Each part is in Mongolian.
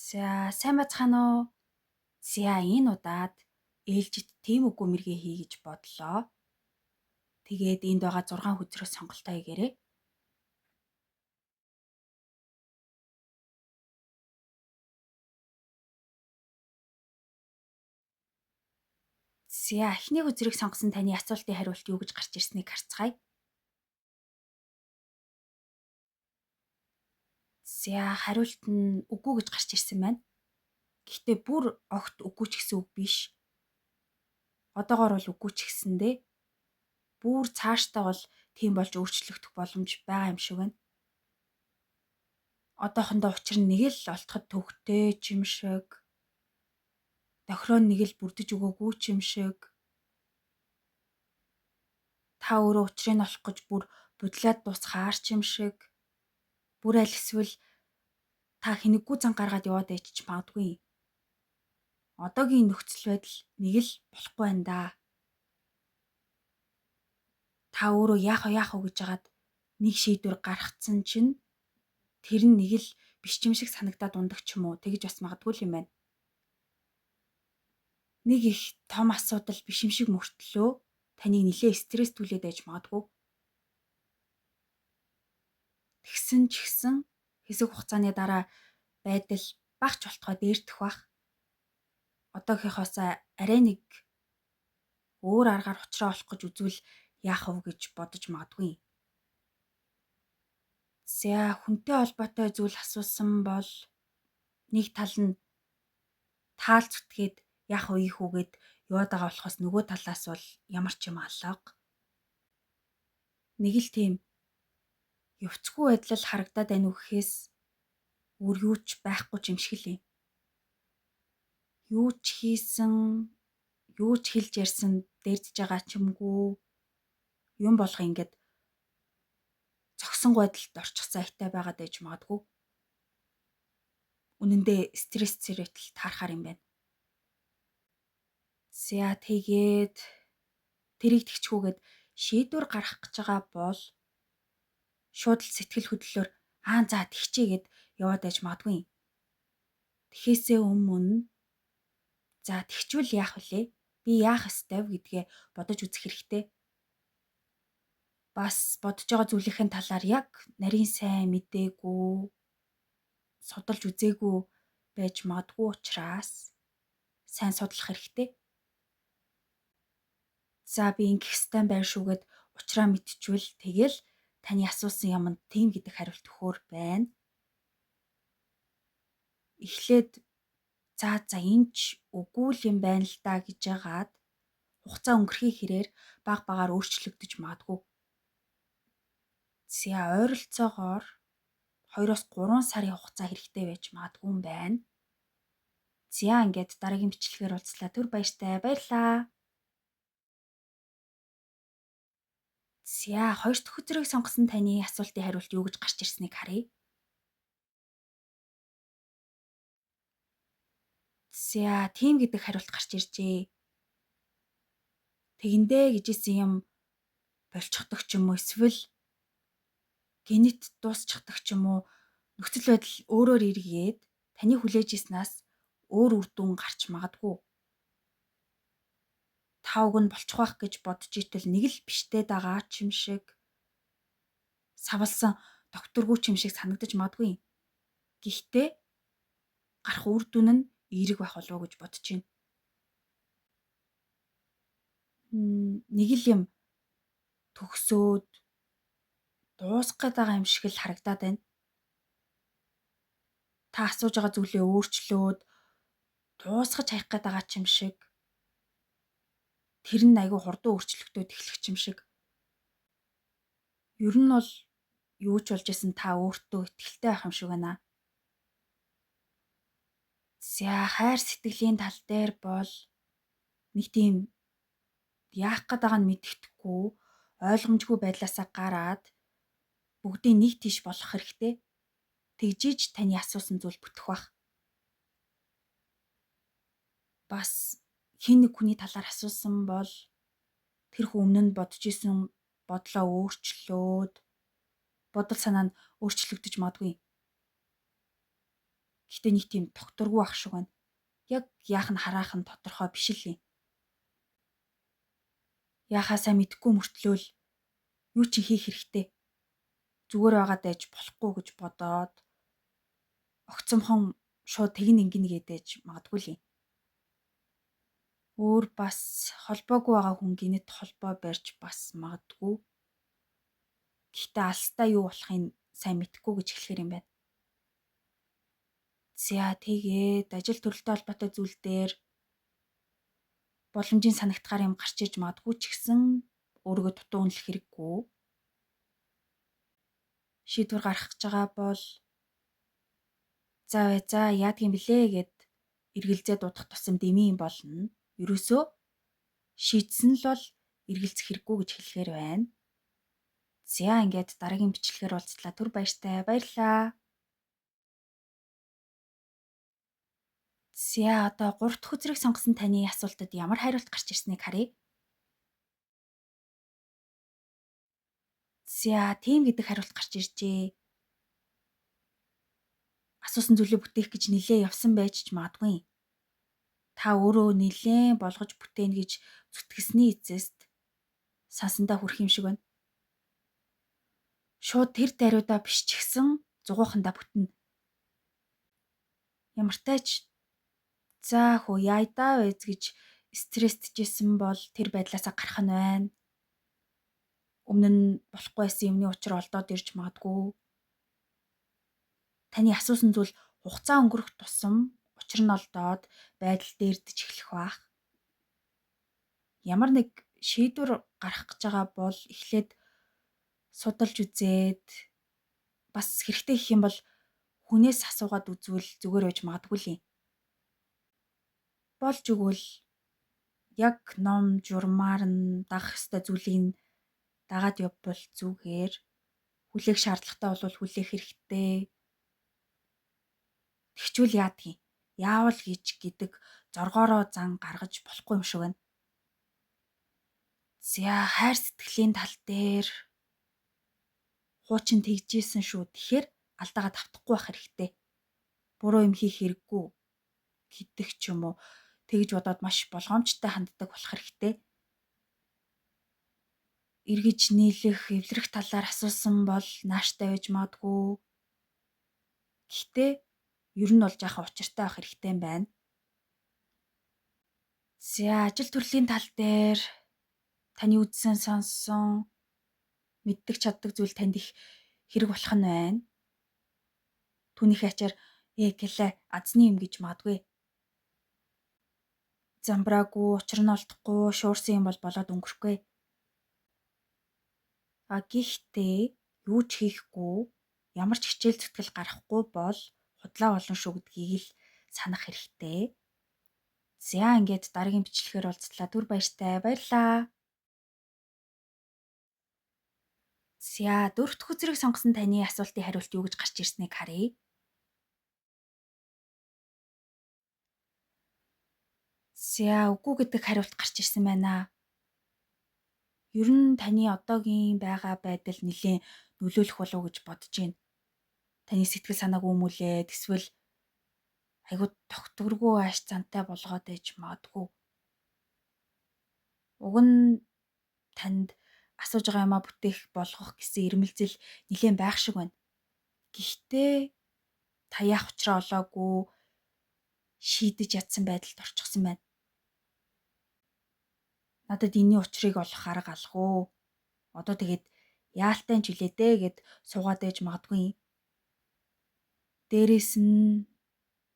За сайн бацгаана уу? За энэ удаад ээлжит тийм үгүй мэргээ хий гэж бодлоо. Тэгээд энд байгаа 6 хөзрөөс сонголтоо хийгээрэй. За эхний хөзрийг сонгосон таны асуултын хариулт юу гэж гарч ирснийг харцгаая. За хариулт нь үгүй гэж гарч ирсэн байна. Гэхдээ бүр огт үгүй ч гэсэн үг биш. Одоогоор бол үгүй ч гэсэндээ бүр цаашдаа бол тийм болж өөрчлөгдөх боломж байгаа юм шиг байна. Одоохондоо учир нь нэг л олдоход төвхтэй ч юм шиг, тохироо нэг л бүрдэж өгөөгүй ч юм шиг. Та өөрөө учрыг нь олох гэж бүр будлаад дуусхаар ч юм шиг. Бүр аль эсвэл та хинэггүй зан гаргаад яваад байж ч магадгүй. Одоогийн нөхцөл байдал нэг л болохгүй байна да. Та өөрөө яах вэ яах вэ гэж хагаад нэг шийдвэр гаргацсан чинь тэр нь нэг л биш юм шиг санагдаад ундаг ч юм уу, тэгж бас магадгүй юм байна. Нэг их том асуудал биш юм шиг мөртлөө таныг нэлээ стресстүүлээд байж магадгүй. Тэгсэн ч гэсэн хэсэг хугацааны дараа байдал багч болтгой дээрдэх бах. Одоогийнхоос арай нэг өөр аргаар учраа олох гэж үзвэл яах вэ гэж бодож магадгүй. За хүнтэй холбоотой зүйл асуусан бол нэг тал нь таал зүтгээд яах вэ ийх үгээд яваад байгаа болохоос нөгөө талаас бол ямар ч юм алга. Нэг л тийм явцгүй байдал харагдаад байна уу гэхээс өөр юу ч байхгүй ч юм шиг л юм. Юу ч хийсэн, юу ч хэлж ярьсан дэрдэж байгаа ч юмгүй. Юм болго ингээд цогсон байдалд орчихсан айтай байгаад байж магадгүй. Үнэн дээр стресс зэрэгтэл таархаар юм байна. За тэгээд тэрийг тэгчгүүгээд шийдвэр гаргах гэж байгаа бол шууд л сэтгэл хөдлөлөөр аа за тэгчээгээд яваад байж магадгүй. Тэхээсээ өмнө за тэгчвэл яах вүлээ? Би яах ёстой вэ гэдгээ бодож үзэх хэрэгтэй. Бас бодож байгаа зүйлийн талаар яг нарийн сайн мдээгүй, судалж үзээгүй байж магадгүй учраас сайн судлах хэрэгтэй. За би ингэх ёстой байх шүүгээд учраа мэдчихвэл тэгэл таны асуусан юмд тийм гэдэг хариулт өгөхөөр байна. Эхлээд за энэ ч үгүй л юм байна л да гэж яагаад хугацаа өнгөрхийн хэрээр баг багаар өөрчлөгдөж магадгүй. За ойролцоогоор 2-3 сарын хугацаа хэрэгтэй байж магадгүй юм байна. За ингээд дараагийн бичлэгээр уулзлаа. Түр баяртай. Баярлаа. За хоёр дахь хөзрийг сонгосон таны асуултын хариулт юу гэж гарч ирснийг харъя. За тийм гэдэг хариулт гарч иржээ. Тэгэндээ гэж исэн юм болчихдог ч юм уу эсвэл гэнэт дуусчихдаг ч юм уу, нөхцөл байдал өөрөөр эргээд таны хүлээж ирснээс өөр үр дүн гарч магадгүй. Та уг нь болчих واخ гэж бодож итэл нэг л биштэй дагаа ч юм шиг, савлсан докторгүй ч юм шиг санагдаж магадгүй. Гэхдээ гарах үр дүн нь эерэг байх болов уу гэж бодож байна. Нэг л юм төгсөөд дуусах гээд байгаа юм шиг л харагдаад байна. Та асууж байгаа зүйлээ өөрчлөөд дуусгаж хаях гээд байгаа ч юм шиг. Тэр нь айгүй хурдан өөрчлөгдөд эхлэх юм шиг. Ер нь бол юу ч болж исэн та өөртөө итгэлтэй байх юм шиг байна. За хайр сэтгэлийн тал дээр бол нэг тийм яах гээд байгааг нь мэддэхгүй, ойлгомжгүй байдлаасаа гараад бүгдийг нэг тийш болох хэрэгтэй. Тэгжиж таны асуусан зүйл бүтэх бах. Бас хин нэг хүний талаар асуусан бол тэр хүн өмнө нь бодож исэн бодлоо өөрчлөөд бодол санаа нь өөрчлөгдөж магадгүй. Гэхдээ нэг тийм тогтворгүй ах шиг байна. Яг яах нь хараах нь тодорхой биш л юм. Яхаа сайн мэдэхгүй мөртлөөл юу ч хийх хэрэгтэй. Зүгээр байгаад байж болохгүй гэж бодоод огцомхон шууд тэгнэ ингэнэ гэдээж магадгүй л юм. Өөр бас холбоогүй байгаа хүн гинэт холбоо барьж бас магадгүй. Гэхдээ алстаа юу болохыг сайн мэдэхгүй гэж хэлэхэр юм байна. За тэгээд ажил төрөлтэй холбоотой зүйл дээр боломжийн санагдахаар юм гарч иж магадгүй ч гэсэн өөрийгөө дутуу үнэлэх хэрэггүй. Шийдвэр гаргах гэж байгаа бол за бай за яадгийн блэ гэд эргэлзээ дуудах тусам дэмий юм болно. Ерөөсөө шийдсэн л бол эргэлзэх хэрэггүй гэж хэлэхээр байна. За ингээд дараагийн бичлэгээр уулзлаа. Түр баяртай. Баярлалаа. За одоо 3 дахь үзрийг сонгосон таны асуултад ямар хариулт гарч ирснийг харъя. За тийм гэдэг хариулт гарч иржээ. Асуусан зүйлээ бүтээх гэж нилээ явсан байж ч магадгүй. Та өөрөө нилээн болгож бүтээнэ гэж зүтгэсний эцэст сансандаа хүрэх юм шиг байна. Шууд тэр даруйдаа биш ч гэсэн зугуухандаа бүтнэ. Ямартай ч за хөө яйдаа байж гэж стресстэжсэн бол тэр байдлаасаа гарах нь байна. Өмнө нь болохгүй байсан юмны учир олдоод ирж магадгүй. Таны асуусан зүйл хугацаа өнгөрөх тусам учир нь олдоод байдал дээрдэж эхлэх байх. Ямар нэг шийдвэр гаргах гэж байгаа бол эхлээд судалж үзээд бас хэрэгтэй гэх юм бол хүнээс асуугаад үзвэл зүгээр байж магадгүй л юм. Болж өгвөл яг ном журмаар нь дагах ёстой зүйлийг нь дагаад явбал зүгээр. Хүлээх шаардлагатай бол хүлээх хэрэгтэй. Тэгчүүл яадгийг яавал гэж гэдэг зоргоороо зан гаргаж болохгүй юм шиг байна. За хайр сэтгэлийн тал дээр хуучин тэгжсэн шүү. Тэгэхээр алдаагаа давтахгүй байх хэрэгтэй. Буруу юм хийх хэрэггүй гэдэг ч юм уу. Тэгж бодоод маш болгоомжтой ханддаг болох хэрэгтэй. Эргэж нийлэх, эвлэрэх талаар асуусан бол нааштай байж магадгүй. Гэхдээ ер нь бол жаахан учиртай байх хэрэгтэй юм байна. За ажил төрлийн тал дээр таны үзсэн, сонссон, мэддэг чаддаг зүйл танд их хэрэг болох нь байна. Түүнийхээ ачаар гэлээ азны юм гэж магадгүй. Замбраагүй, учир нь олдохгүй, шуурсан юм бол болоод өнгөрөхгүй. А гэхдээ юу ч хийхгүй, ямар ч хичээл зүтгэл гаргахгүй бол худлаа болно шүү гэдгийг л санах хэрэгтэй. За ингээд дараагийн бичлэгээр уулзлаа. Түр баяртай. Баярлалаа. За дөрөв дэх үзрийг сонгосон таны асуултын хариулт юу гэж гарч ирснийг харъя. За үгүй гэдэг хариулт гарч ирсэн байна. Ер нь таны одоогийн байгаа байдал нэлээд нөлөөлөх болов уу гэж бодож байна. Таны сэтгэл санааг өмүүлээд эсвэл айгүй тогтворгүй ааш зантай болгоод ээж магадгүй. Уг нь танд асууж байгаа юмаа бүтээх болгох гэсэн ирмэлзэл нэлээд байх шиг байна. Гэхдээ та яах учраа олоогүй шийдэж ядсан байдалд орчихсон байна. Надад энэний учрыг олох арга алга уу? Одоо тэгээд яалтай ч үлээ дээ гэд суугаад ээж магадгүй. Дээрээс нь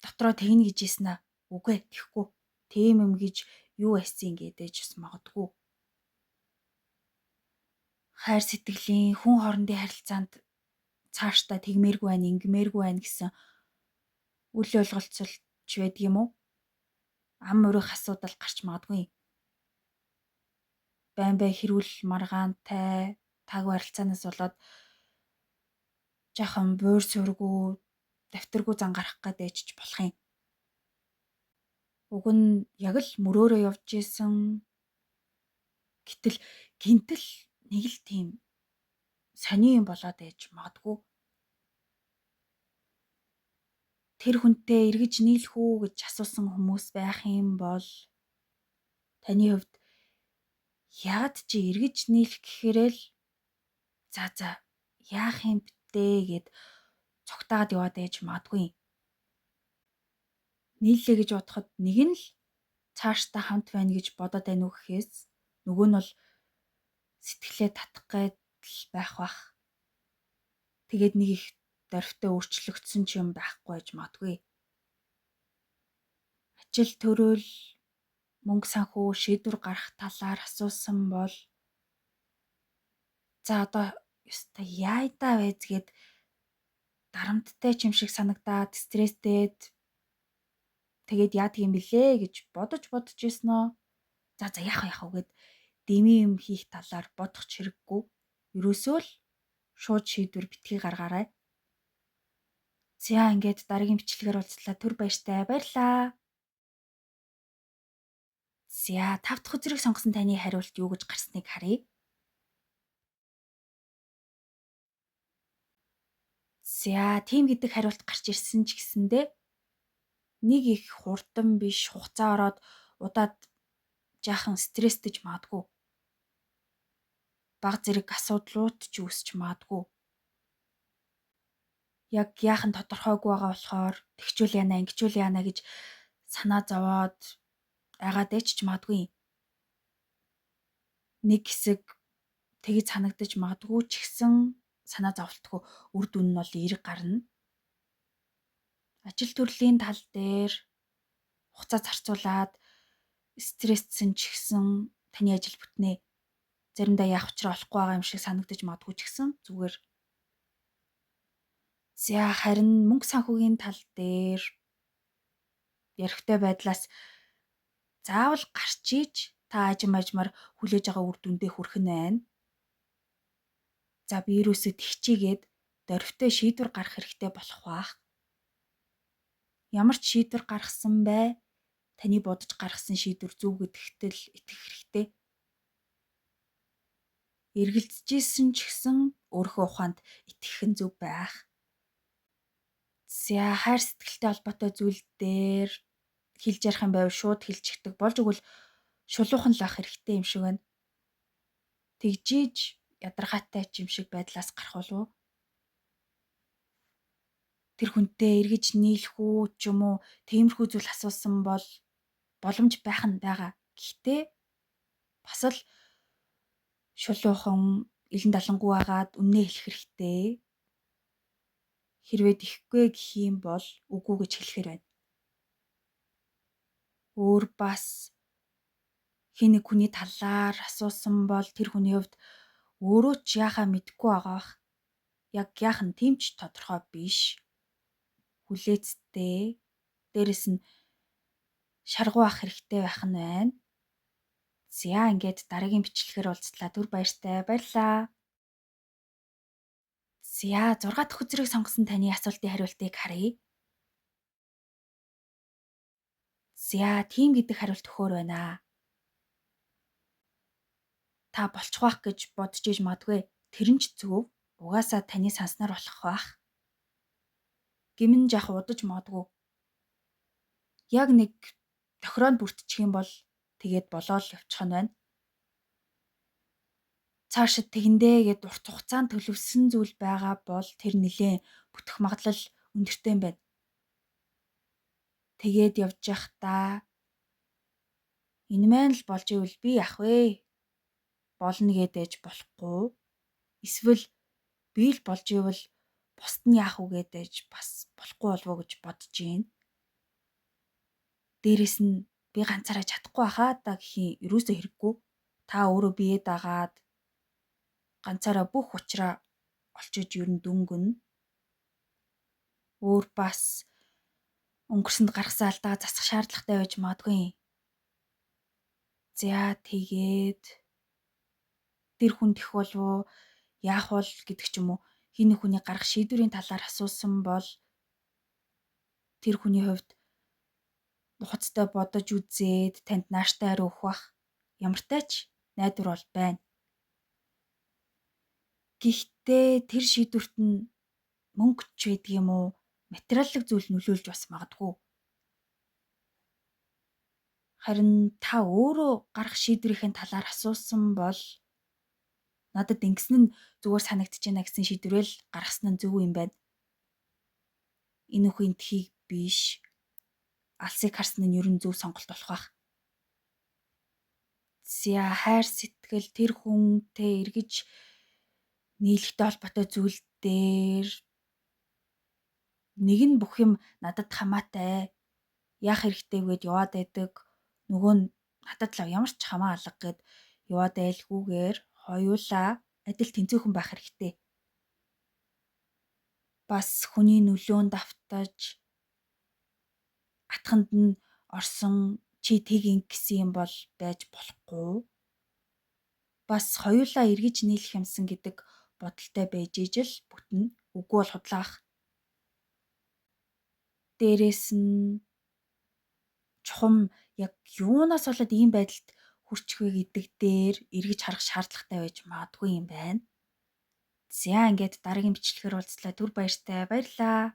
дотроо тэгнэ гэж ийсэн аа. Үгүй тэхгүй. Тийм юм гэж юу айсан гэдээж бас магадгүй. Хайр сэтгэлийн хүн хоорондын харилцаанд цаашдаа тэгмээргүй байна, ингэмээргүй байна гэсэн үл ойлголцолч байдаг юм уу? Ам урих асуудал гарч магадгүй. Байн бай хэрүүл маргаантай таагүй харилцаанаас болоод жаахан буур суургүй давтаргүй зан гарах гээд ээжч болох юм. Уг нь яг л мөрөөрөө явж исэн. Гэтэл гинтэл нэг л тийм сони юм болоод ээж магадгүй. Тэр хүнтэй эргэж нийлэх үү гэж асуусан хүмүүс байх юм бол таны хувьд яагаад чи эргэж нийлэх гэхээрээ л за яах юм бтэ гэд цогтаад яваад ээж магадгүй. Нийллээ гэж бодоход нэг нь л цаашдаа хамт байна гэж бодоод байна уу гэхээс нөгөө нь бол сэтгэлээ татах гээд л байх бах. Тэгээд нэг их дорвтой өөрчлөгдсөн ч юм байхгүй байж магадгүй. Ажил төрөл мөнгө санхүү шийдвэр гаргах талаар асуусан бол за одоо ёстой яайдаа байзгээд дарамттай ч юм шиг санагдаад стресстэйд тэгээд яадаг юм бэлээ гэж бодож ирсэн нөө. За яах вэ гэд дэмий юм хийх талаар бодох ч хэрэггүй. Ерөөсөө л шууд шийдвэр битгий гаргаарай. За ингээд дараагийн бичлэгээр уулзлаа. Түр баяртай. Баярлаа. За 5 дахь үзрийг сонгосон таны хариулт юу гэж гарсныг харъя. За тийм гэдэг хариулт гарч ирсэн ч гэсэндээ нэг их хурдан биш, хугацаа ороод удаад жаахан стресстэж магадгүй. Баг зэрэг асуудлууд ч үүсч магадгүй. Яг яахан тодорхойгүй байгаа болохоор тэгчүүл яана, ингэчүүл яана гэж санаа зовоод айгаад ээчч магадгүй. Нэг хэсэг тэгж санагдаж магадгүй ч гэсэн санаа зовлтгүй үр дүн нь бол эерэг гарна. Ажил төрлийн тал дээр хугацаа зарцуулаад стресссэн ч гэсэн таны ажил бүтнэ. Заримдаа яах учраа олохгүй байгаа юм шиг санагдаж магадгүй ч гэсэн зүгээр. За харин мөнгө санхүүгийн тал дээр ярихтай байдлаас заавал гарч иж та ажим ажмаар хүлээж байгаа үр дүндээ хүрэх нь байна. За би юусоо тэгчийгээд дорвтой шийдвэр гаргах хэрэгтэй болох бах. Ямар ч шийдвэр гаргасан бай таны бодож гаргасан шийдвэр зөв гэдэгт л итгэх хэрэгтэй. Эргэлзэжсэн ч гэсэн өөрийнхөө ухаанд итгэх нь зөв байх. За хайр сэтгэлтэй холбоотой зүйл дээр хэлж ярих юм байвал шууд хэлчихдэг. Болж өгвөл шулуухан л ах хэрэгтэй юм шиг байна. Тэгжиж ядаргаатай ч юм шиг байдлаас гарах болов уу? Тэр хүнтэй эргэж нийлэх үү ч юм уу тиймэрхүү зүйл асуусан бол боломж байх нь байгаа. Гэхдээ бас л шулуухан илэн далангүй байгаад үннээ хэлэх хэрэгтэй. Хэрвээ тэхгүй гэх юм бол үгүй гэж хэлэхээр байна. Өөр бас хэн нэг хүний талаар асуусан бол тэр хүний хувьд өөрөө ч яхаа мэдэхгүй байгаа бах. Яг яах нь тийм ч тодорхой биш. Хүлээцтэй. Дээрэс нь шаргуу ах хэрэгтэй байх нь байна. За ингээд дараагийн бичлэгээр уулзлаа. Түр баяртай. Баярлаа. За 6 дахь үзрийг сонгосон таны асуултын хариултыг харъя. За тийм гэдэг хариулт өгөхөөр байна. Та болчих واخ гэж бодож иж магадгүй. Тэр нь ч зөв. Угаасаа таны санснаар болох байх. Гимэн жах удаж магадгүй. Яг нэг тохироонд бүртчих юм бол тэгээд болоод явчих нь байна. Цаашид тэгэндээ гэд урт хугацаанд төлөвлөсөн зүйл байгаа бол тэр нэлээн бүтэх магадлал өндөртэй юм байна. Тэгээд явж явахдаа энэ маань л болж ивэл би яах вэ? Болно гэдээж болохгүй. Эсвэл би л болж ивэл бусд нь яах вэ гэдээж бас болохгүй болов уу гэж бодож гин. Дээрэс нь би ганцаараа чадахгүй хаа да гэхийн ерөөсөө хэрэггүй. Та өөрөө бие дагаад ганцаараа бүх учраа олчиж ер нь дөнгөнө. Өөр бас өнгөрсөнд гаргасан алдаа засах шаардлагатай байж магадгүй. За тэгээд тэр хүн тэх болов уу яах бол гэдэг ч юм уу хин нэг хүний гаргах шийдвэрийн талаар асуусан бол тэр хүний хувьд нухацтай бодож үзээд танд нааштай хариу өгөх бах. Ямартай ч найдвар бол байна. Гэхдээ тэр шийдвэрт нь мөнгө ч байдаг юм уу? Материаллык зүйл нөлөөлж бас магадгүй. Харин та өөрөө гарах шийдвэрийн талаар асуусан бол надад ингэсэн нь зүгээр санагдаж байна гэсэн шийдвэрэл гаргасан нь зөв юм байна. Энэ үхэн тхийг биш алсыг харсан нь ерөн зөв сонголт болох байх. За хайр сэтгэл тэр хүнтэй эргэж нийлэхтэй холбоотой зүйл дээр нэг нь бүх юм надад хамаатай яах хэрэгтэй вэ гэд яваад байдаг. Нөгөө нь надад л ямар ч хамаа алга гэд яваад байлгүйгээр хоёулаа адил тэнцвэрхэн байх хэрэгтэй. Бас хүний нөлөөнд автаж атханд нь орсон чи тэг инг гэсэн юм бол байж болохгүй. Бас хоёулаа эргэж нийлэх юмсан гэдэг бодолтой байж ижил бүтнэ. Үгүй бол худлаах. Дээрээс нь чухам яг юунаас болоод ийм байдалд хүрчих вэ гэдэг дээр эргэж харах шаардлагатай байж магадгүй юм байна. За ингээд дараагийн бичлэгээр уулзлаа. Түр баяртай. Баярлалаа.